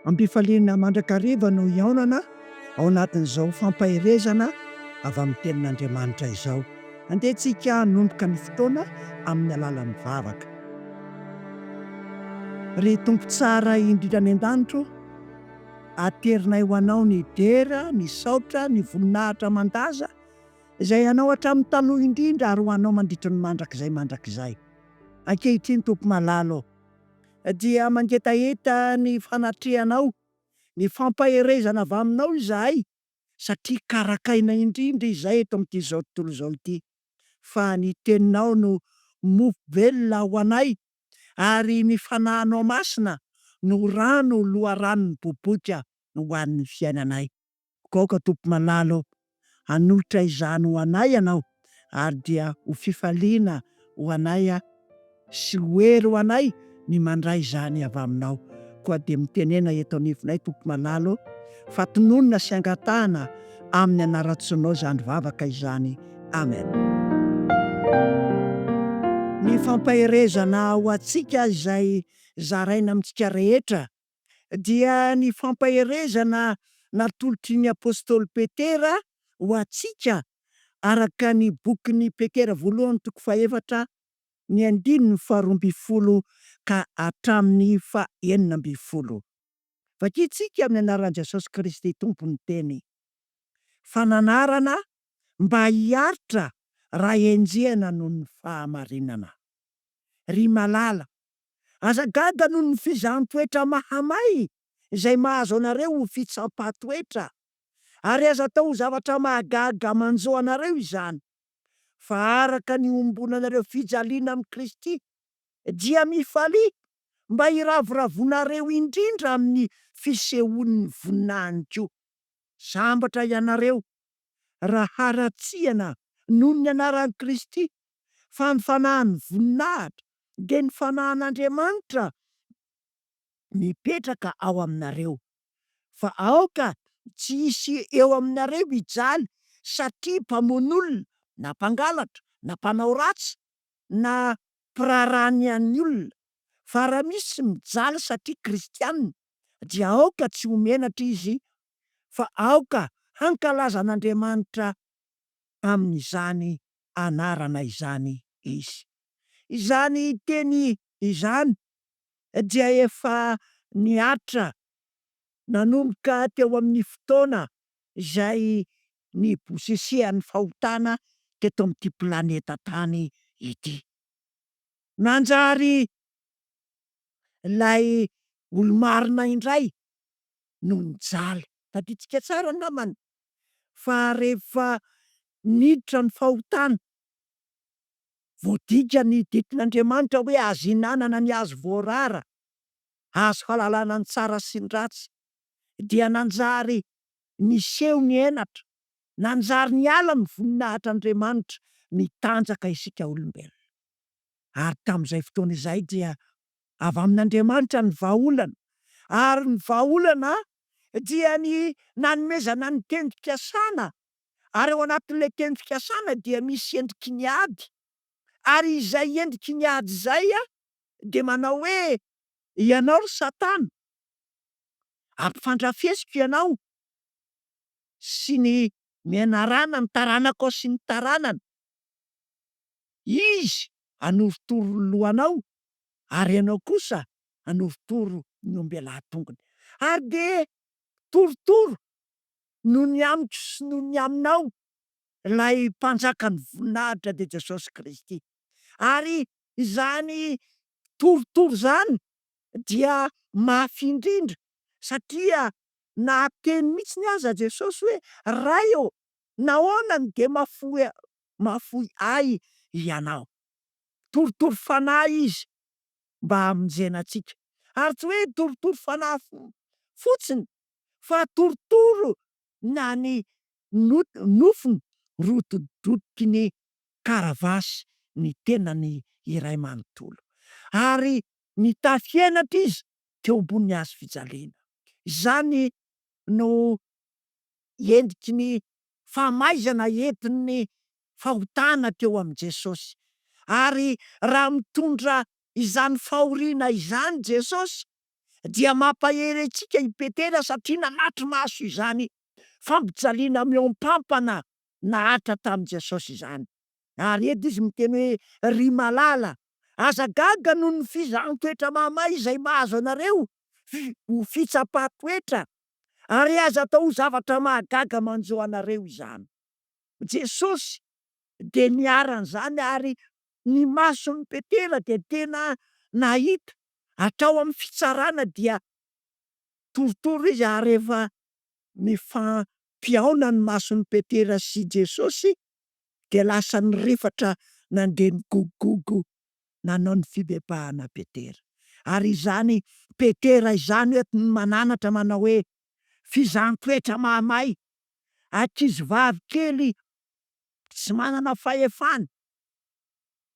Am-pifaliana mandrakariva no hihaonana ao anatin'izao fampaherezana avy amin'ny Tenin'Andriamanitra izao. Andeha tsika hanomboka ny fotoana amin'ny alalan'ny vavaka. Ry Tompo tsara indrindra any an-danitra o, aterinay ho Anao ny dera, ny saotra, ny voninahitra aman-daza izay Anao hatramin'ny taloha indrindra ary ho Anao mandritry ny mandrakizay mandrakizay. Ankehitriny Tompo malala o, dia mangetaheta ny fanatrehanao, ny fampaherezana avy aminao izahay, satria karakaina indrindra izay eto amin'ity izao tontolo izao ity, fa ny teninao no mofo velona ho anay, ary ny Fanahinao Masina no rano loharano miboiboika ho an'ny fiainanay. Aoka Tompo malala ô, hanolotra izany ho anay Ianao, ary dia ho fifaliana ho anay sy ho hery ho anay ny mandray izany avy Aminao. Koa dia mitenena eto anivonay Tompo malala ô, fa tononina sy angatahana amin'ny anaran-tsonao izany vavaka izany. Amen. Ny fampaherezana ho antsika izay zaraina amintsika rehetra dia ny fampaherezana natolotry ny apostoly Petera ho antsika araka ny bokin'i Petera voalohany toko fahefatra ny andininy faharoambinifolo ka hatramin'ny fahenina ambinifolo. Vakintsika amin'ny anaran'i Jesosy Kristy Tompo ny teny fananarana mba hiaritra raha enjehina noho ny fahamarinana. Ry malala, Aza gaga noho ny fizahan-toetra mahamay izay mahazo anareo ho fitsampan-toetra, ary aza atao ho zavatra mahagaga manjo anareo izany, fa araka ny iombonanareo fijaliana amin'i Kristy, dia mifalia mba hiravoravoanareo indrindra amin'ny fisehoan'ny voninahiny koa. Sambatra ianareo raha haratsiana noho ny anaran'i Kristy, fa ny fanahin'ny voninahitra, dia ny fanahin'Andriamanitra mipetraka ao aminareo. Fa aoka tsy hisy eo aminareo hijaly satria mpamono olona, na mpangalatra, na mpanao ratsy, na mpiraharaha ny an'ny olona. Fa raha misy mijaly satria kristiana, dia aoka tsy ho menatra izy, fa aoka hankalaza an'Andriamanitra amin'izany anarana izany izy. Izany teny izany dia efa nihatra nanomboka teo amin'ny fotoana izay nibosesehan'ny fahotana teto amin'ity planeta tany ity. Nanjary ilay olo-marina indray no nijaly. Tadidintsika tsara angambany fa rehefa niditra ny fahotana, voadika ny didin'Andriamanitra hoe azo ihinanana ny hazo voarara, hazo fahalalana ny tsara sy ny ratsy, dia nanjary niseho ny henatra, nanjary niala ny voninahitr'Andriamanitra, nitanjaka isika olombelona. Ary tamin'izay fotoana izay dia avy amin'Andriamanitra ny vahaolana, ary ny vahaolana dia ny nanomezana ny teny fikasana, ary ao anatin'ilay teny fikasana dia misy endriky ny ady, ary izay endriky ny ady izay dia manao hoe, ianao ry Satana, ampifandrafesiko ianao sy ny menarana, ny taranakao sy ny taranany, izy hanorotoro ny lohanao, ary ianao kosa hanorotoro ny ombelahy tongony. Ary dia torotoro noho ny amiko sy noho ny aminao ilay Mpanjakan'ny voninahitra dia Jesosy Kristy. Ary izany torotoro izany dia mafy indrindra satria nahateny mihitsy aza Jesosy hoe, Ray ô, nahoana no dia mahafoy ahy Ianao? Torotoro fanahy Izy mba hamonjena antsika. Ary tsy hoe torotoro fanahy fotsiny fa torotoro na ny nofony rotidrotiky ny karavasy ny tenany iray manontolo. Ary nitafy henatra izy teo ambonin'ny hazo fijaliana. Izany no endriky ny famaizana entin'ny fahotana teo amin'i Jesosy. Ary raha mitondra izany fahoriana izany Jesosy, dia mampahery antsika i Petera satria nanatri-maso izany fampijaliana mihoam-pampana naharitra tamin'i Jesosy izany. Ary eto izy miteny hoe, Ry malala, aza gaga noho ny fizahan-toetra mahamay izay mahazo anareo ho fitsapan-toetra, ary aza atao ho zavatra mahagaga manjo anareo izany. Jesosy dia niharan'izany ary ny mason'i Petera dia tena nahita. Hatrao amin'ny fitsarana dia torotoro izy ary rehefa nifampihaona ny mason'i Petera sy Jesosy dia lasa nirifatra nandeha nigogogogo nanao ny fibebahana Petera. Ary izany Petera izany eto no mananatra manao hoe, Fizahan-toetra mahamay, ankizivavy kely tsy manana fahefana,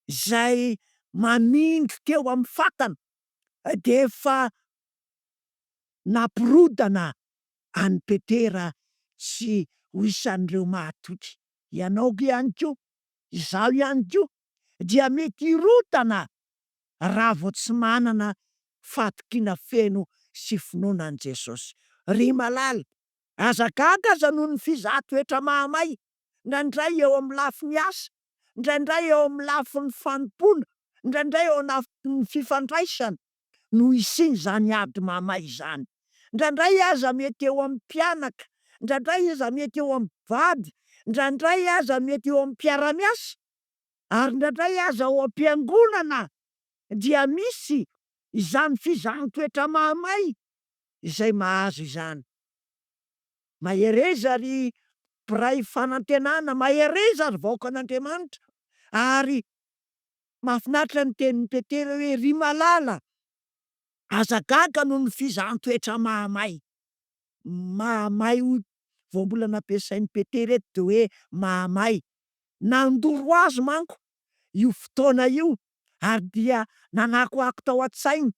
izay mamindro teo amin'ny fatana dia efa nampirodana an'i Petera tsy ho isan'ireo mahatoky. Ianao ihany koa, izaho ihany koa dia mety hirodana raha vao tsy manana fahatokiana feno sy finoana an'i Jesosy. Ry malala, aza gaga aza noho ny fizahan-toetra mahamay, indraindray eo amin'ny lafiny asa, indraindray eo amin'ny lafiny fanompoana, indraindray eo anatin'ny fifandraisana no hisian'izany ady mahamay izany. Indraindray aza mety eo amin'ny mpianaka, indraindray aza mety eo amin'ny mpivady, indraindray aza mety eo amin'ny mpiara-miasa, ary indraindray aza ao am-piangonana dia misy izany fizahan-toetra mahamay izay mahazo izany. Mahereza ry mpiray fanantenana, mahereza ry vahoakan'Andriamanitra. Ary mahafinaritra ny tenin'i Petera hoe, Ry malala, aza gaga noho ny fizahan-toetra mahamay. Mahamay hoy voambolana ampiasain'i Petera eto dia hoe mahamay. Nandoro azy manko io fotoana io ary dia nanakoako tao an-tsainy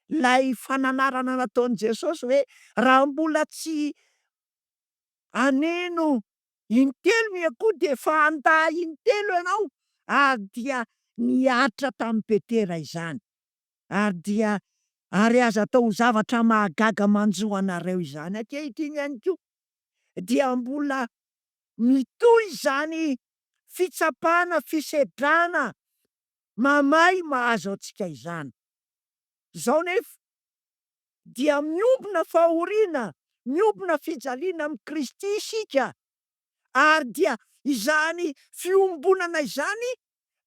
ilay fananarana nataon'i Jesosy hoe raha mbola tsy haneno intelo ny akoho dia efa handà intelo ianao, ary dia nihatra tamin'i Petera izany, ary dia ary aza atao ho zavatra mahagaga manjo anareo izany. Ankehitriny ihany koa dia mbola mitohy izany fitsapana, fisedrana mamay mahazo antsika izany. Izao nefa dia miombona fahoriana, miombona fijaliana amin'i Kristy isika, ary dia izany fiombonana izany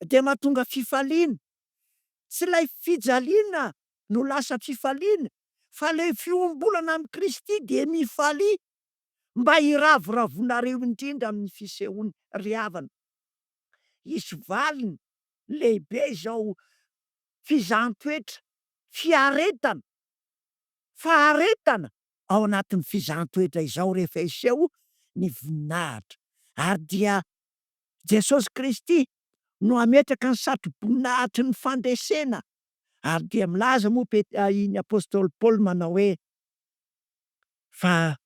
dia mahatonga fifaliana. Tsy ilay fijaliana no lasa fifaliana, fa ilay fiombonana amin'i Kristy dia mifalia mba hiravoravoanareo indrindra amin'ny fisehoany. Ry havana, hisy valiny lehibe izao fizahan-toetra, fiaretana, faharetana ao anatin'ny fizahan-toetra izao rehefa hiseho ny voninahitra. Ary dia Jesosy Kristy no hametraka ny satroboninahitry ny fandresena. Ary dia milaza moa Pet- iny Apostoly Paoly manao hoe, Fa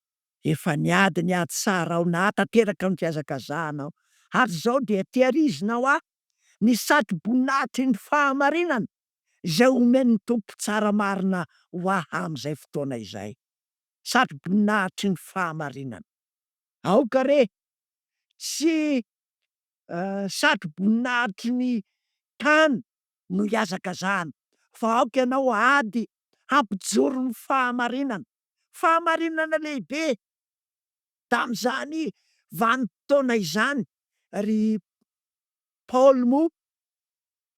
efa niady ny ady tsara aho, nahatanteraka ny fihazakazahana aho, ary izao dia tehirizina ho ahy ny satroboninahitry ny fahamarinana izay omen'ny Tompo tsara marina ho ahy amin'izay fotoana izay. Satroboninahitry ny fahamarinana. Aoka re tsy satroboninahitry ny tany no hihazakazahana, fa aoka ianao ady hampijoro ny fahamarinana. Fahamarinana lehibe tamin'izany vanim-potoana izany ry Paoly moa,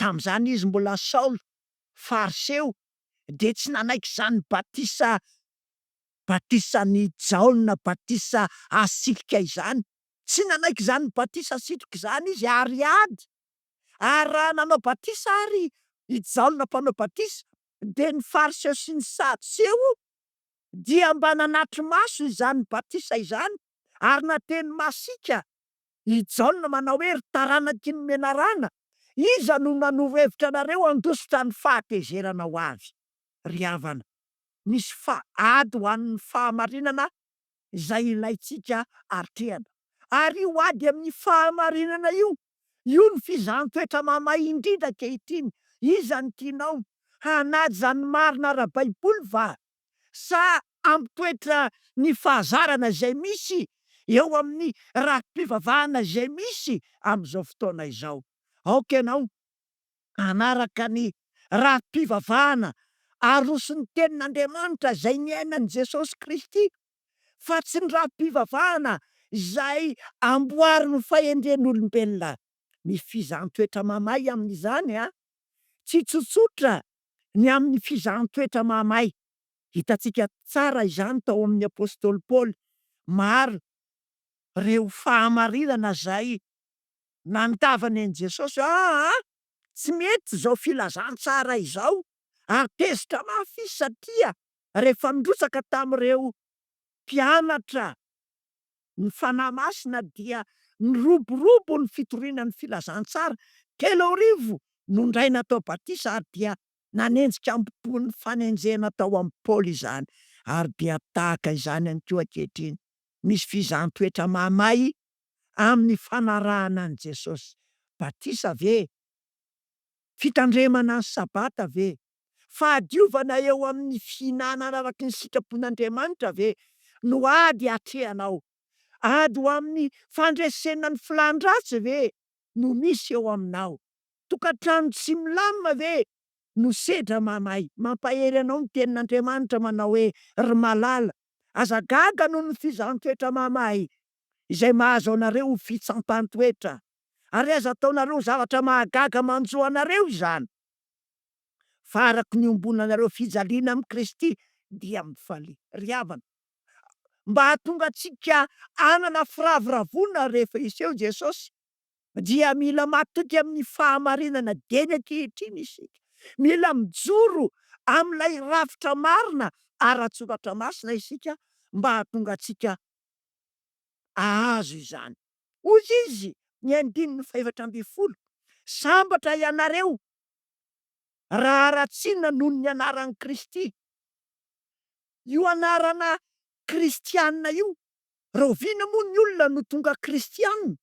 tamin'izany izy mbola Saoly, Fariseo, dia tsy nanaiky izany batisa, batisan'i Jaona, batisa asitrika izany. Tsy nanaiky izany batisa asitrika izany izy ary ady. Ary raha nanao batisa ary i Jaona mpanao batisa, dia ny Fariseo sy ny Sadoseo dia mba nanatri-maso izany batisa izany ary nateny masiaka I Jaona manao hoe, Ry taranaky ny menarana, iza no nanoro hevitra anareo handositra ny fahatezerana ho avy? Ry havana, misy fa ady ho an'ny fahamarinana izay ilaintsika atrehana. Ary io ady amin'ny fahamarinana io, io no fizahan-toetra mahamay indrindra ankehitriny. Iza no tianao? Hanaja ny marina ara-baiboly va? Sa hampitoetra ny fahazarana izay misy eo amin'ny rafi-pivavahana izay misy amin'izao fotoana izao? Aoka ianao hanaraka ny rafi-pivavahana aroson'ny Tenin'Andriamanitra izay niainan'i Jesosy Kristy, fa tsy ny rafi-pivavahana izay amboarin'ny fahendren'olombelona. Misy fizahan-toetra mamay amin'izany an! Tsy tsotsotra ny amin'ny fizahan-toetra mahamay. Hitantsika tsara izany tao amin'ny apostoly Paoly. Maro ireo fahamarinana izay nandavany an'i Jesosy hoe, Aa, tsy mety izao filazantsara izao, ary tezitra mafy izy satria rehefa nirotsaka tamin'ireo mpianatra ny Fanahy Masina dia niroborobo ny fitoriana ny filazantsara, 3000 no indray natao batisa ary dia nanenjika amim-po ny fanenjehana tao amin'i Paoly izany, ary dia tahaka izany ihany koa ankehitriny, misy fizahan-toetra mahamay amin'ny fanarahana an'i Jesosy. Batisa ve? Fitandremana ny Sabata ve? Fahadiovana eo amin'ny fihinanana araka ny sitrapon'Andriamanitra ve no ady atrehanao? Ady ho amin'ny fandresena ny filàn-dratsy ve no misy eo aminao? Tokantrano tsy milamina ve no sedra mamay? Mampahery anao ny Tenin'Andriamanitra manao hoe, Ry malala, aza gaga noho ny fizahan-toetra mamay izay mahazo anareo ho fitsampan-toetra, ary aza ataonareo zavatra mahagaga manjo anareo izany. Fa araka ny iombonanareo fijaliana amin'i Kristy dia mifalia. Ry havana, mba hahatonga antsika hanana firavoravoana rehefa hiseho Jesosy, dia mila matoky amin'ny fahamarinana dieny ankehitriny isika. Mila mijoro amin'ilay rafitra marina ara-tsoratra masina isika mba hahatonga antsika hahazo izany. Hoy izy, ny andininy fahefatra ambin'ny folo, Sambatra ianareo raha haratsiana noho ny anaran'i Kristy. Io anarana kristiana io, rahoviana moa ny olona no tonga kristiana?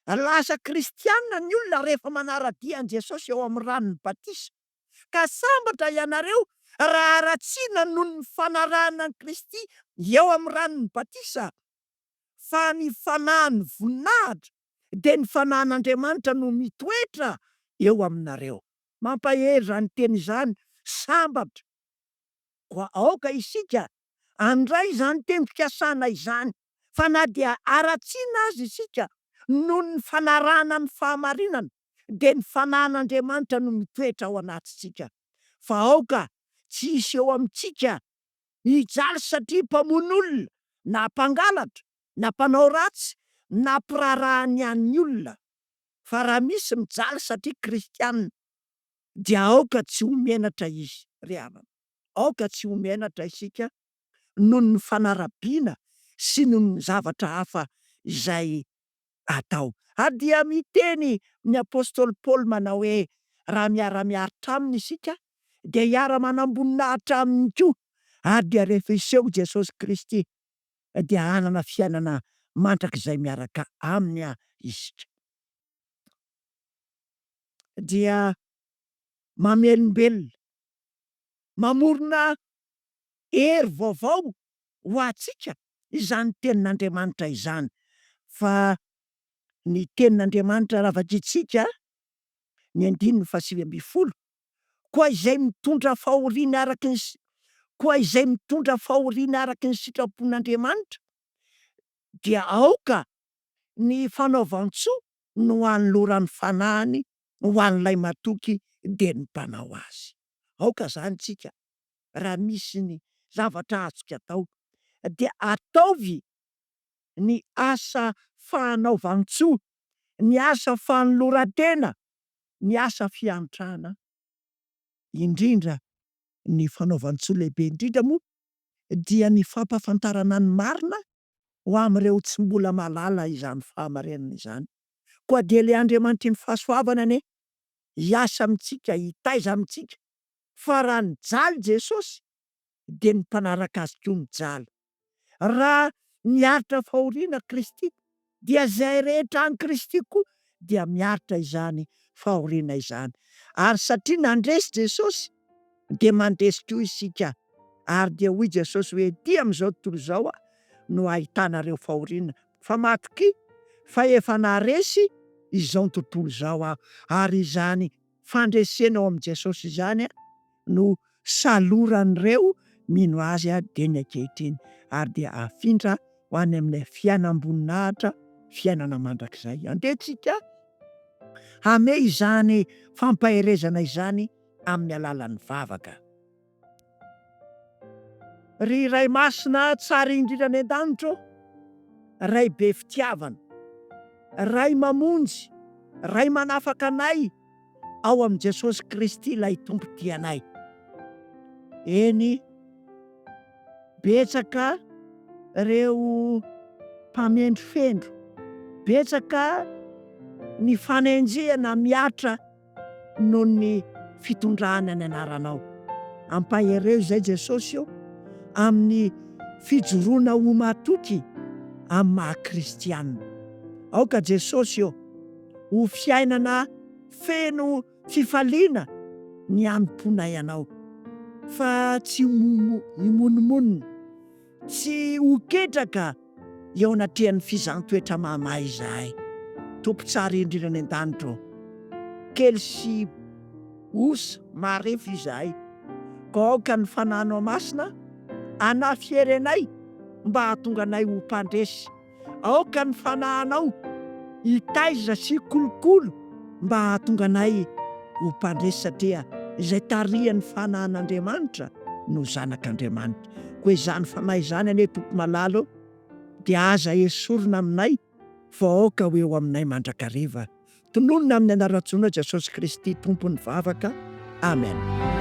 Lasa kristiana ny olona rehefa manara-dia an'i Jesosy eo amin'ny ranon'ny batisa. Ka sambatra ianareo raha haratsiana noho ny fanarahana an'i Kristy eo amin'ny ranon'ny batisa. Fa ny fanahin'ny voninahitra, dia ny fanahin'Andriamanitra no mitoetra eo aminareo. Mampahery izany teny izany, sambatra. Koa aoka isika handray izany teny fikasana izany, fa na dia haratsiana aza isika noho ny fanarahana ny fahamarinana, dia ny fanahin'Andriamanitra no mitoetra ao anatintsika. Fa aoka tsy hisy eo amintsika hijaly satria mpamono olona, na mpangalatra, na mpanao ratsy, na mpiraharaha ny an'ny olona. Fa raha misy mijaly satria kristiana, dia aoka tsy ho menatra izy, ry havana. Aoka tsy ho menatra isika noho ny fanarabiana sy noho ny zavatra hafa izay atao. Ary dia miteny ny apostoly Paoly manao hoe, raha miara-miaritra aminy isika, dia hiara-manam-boninahitra aminy koa, ary dia rehefa hiseho Jesosy Kristy, dia hanana fiainana mandrakizay miaraka aminy isika. Dia mamelombelona, mamorona hery vaovao ho antsika izany tenin'Andriamanitra izany, fa ny tenin'Andriamanitra raha vakintsika ny andininy faha-19, Koa izay mitondra fahoriana araka ny koa izay mitondra fahoriana araka ny sitrapon'Andriamanitra dia aoka ny fanaovan-tsoa no hanolorany fanahiny ho an'ilay matoky dia ny mpanao azy. Aoka izany tsika raha misy ny zavatra azoko atao dia ataovy ny asa fanaovan-tsoa, ny asa fanoloran-tena, ny asa fiantrana, indrindra ny fanaovan-tsoa lehibe indrindra moa dia ny fampahafantarana ny marina ho amin'ireo tsy mbola mahalala izany fahamarinana izany. Koa dia ilay Andriamanitry ny fahasoavana anie hiasa amintsika, hitaiza amintsika, fa raha nijaly Jesosy dia ny mpanaraka Azy koa mijaly. Raha niaritra fahoriana Kristy dia izay rehetra an'i Kristy koa dia miaritra izany fahoriana izany. Ary satria nandresy Jesosy dia mandresy koa isika. Ary dia hoy Jesosy hoe, Ety amin'izao tontolo izao no ahitanareo fahoriana, fa matokia fa efa naharesy izao tontolo izao Aho. Ary izany fandresena ao amin'i Jesosy izany no saloran'ireo mino Azy dieny ankehitriny, ary dia afindra ho any amin'ilay fiainam-boninahitra, fiainana mandrakizay. Andeha tsika hamehy izany fampaherezana izany amin'ny alalan'ny vavaka. Ry Ray Masina tsara indrindra any an-danitra ô, Ray be fitiavana, Ray mamonjy, Ray manafaka anay ao amin'i Jesosy Kristy ilay Tompo tia anay. Eny, betsaka ireo mpamendrofendro, betsaka ny fanenjehana mihatra noho ny fitondrana ny anaranao. Ampaherezo izay Jesosy ô, amin'ny fijoroana ho matoky amin'ny maha kristiana. Aoka Jesosy ô, ho fiainana feno fifaliana ny hanompoanay Anao, fa tsy himonomonona, Tsy ho ketraka eo anatrehan'ny fizahàn-toetra mahamay izahay, Tompo tsara indrindra any an-danitra ô. Kely sy osa marefo izahay, koa aoka ny Fanahinao Masina hanafy hery anay mba hahatonga anay ho mpandresy. Aoka ny Fanahinao hitaiza sy hikolokolo mba hahatonga anay ho mpandresy satria izay tarihan'ny Fanahin'Andriamanitra no zanak'Andriamanitra. Koa izany Fanahy izany anie Tompo malala ô dia aza esorina aminay fa aoka ho eo aminay mandrakariva. Tononina amin'ny anaran-tsoanao Jesosy Kristy Tompo ny vavaka. Amen.